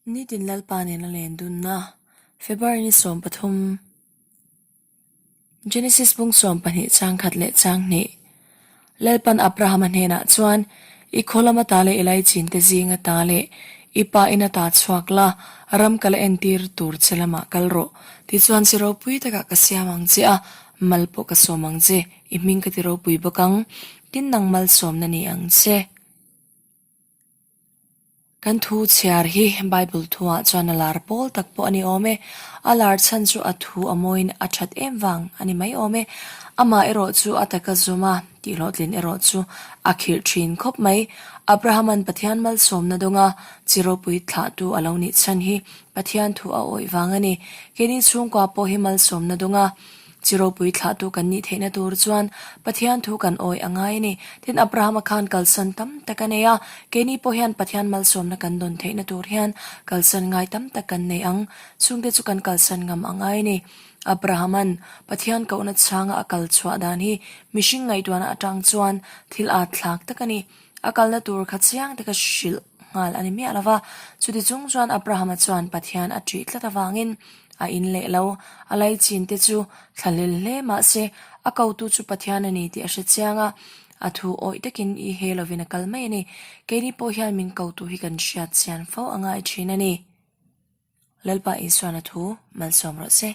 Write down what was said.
Nitin Lalpa nena len dunna, February ni 13, Genesis bung 12 chang khat leh chang hnih. Lalpan Abrahama hnenah chuan, I khaw lama ta leh i laichin te zinga ta leh i pa ina ta chhuak la, ram ka la entir tur che lamah kal rawh. Tichuan chi ropui takah ka siam ang che a, mal pawh ka sawm ang che, i hming ka ti ropui bawk ang, tin nang malsawmna ni ang che. Kan thu chhiar hi Bible thuah chuan a lar pawl tak pawh a ni awm e. A lar chhan chu a thu a mawiin a that em vang a ni mai awm e. Amah erawh chu a taka zawm a, tih hlawhtlin erawh chu a khirh thin khawp mai. Abrahama'n Pathian malsawmna dawnga chi ropui thlahtu a lo nih chhan hi Pathian thu a awih vang a ni. Keini chhungkua pawh hi malsawmna dawnga Chi ropui thlahtu kan nih theihna tur chuan Pathian thu kan awih a ngai a ni. Tin, Abrahama khan kalsan tam tak a nei a, keini pawh hian Pathian malsawmna kan dawn theihna tur hian kalsan ngai tam tak kan nei ang. Chungte chu kan kalsan ngam a ngai a ni. Abrahama'n Pathian kohna chhanga a kal chhuah dan hi mihring ngaihtuahna atang chuan thil at thlak tak a ni. A kalna tur kha chiang taka hrilh nghal a ni miah lo va. Chuti chung chuan Abrahama chuan Pathian a ṭih tlat avangin a in leh lo. A laichin te chu thlahlel hle mah se a kotu chu Pathian a ni tih a hre chiang a, a thu awih takin i he lovin a kal mai a ni. Keini pawh hian min kotu hi kan hriat chian fo a ngai thin a ni. Lalpa Isuan a thu malsawm rawh se.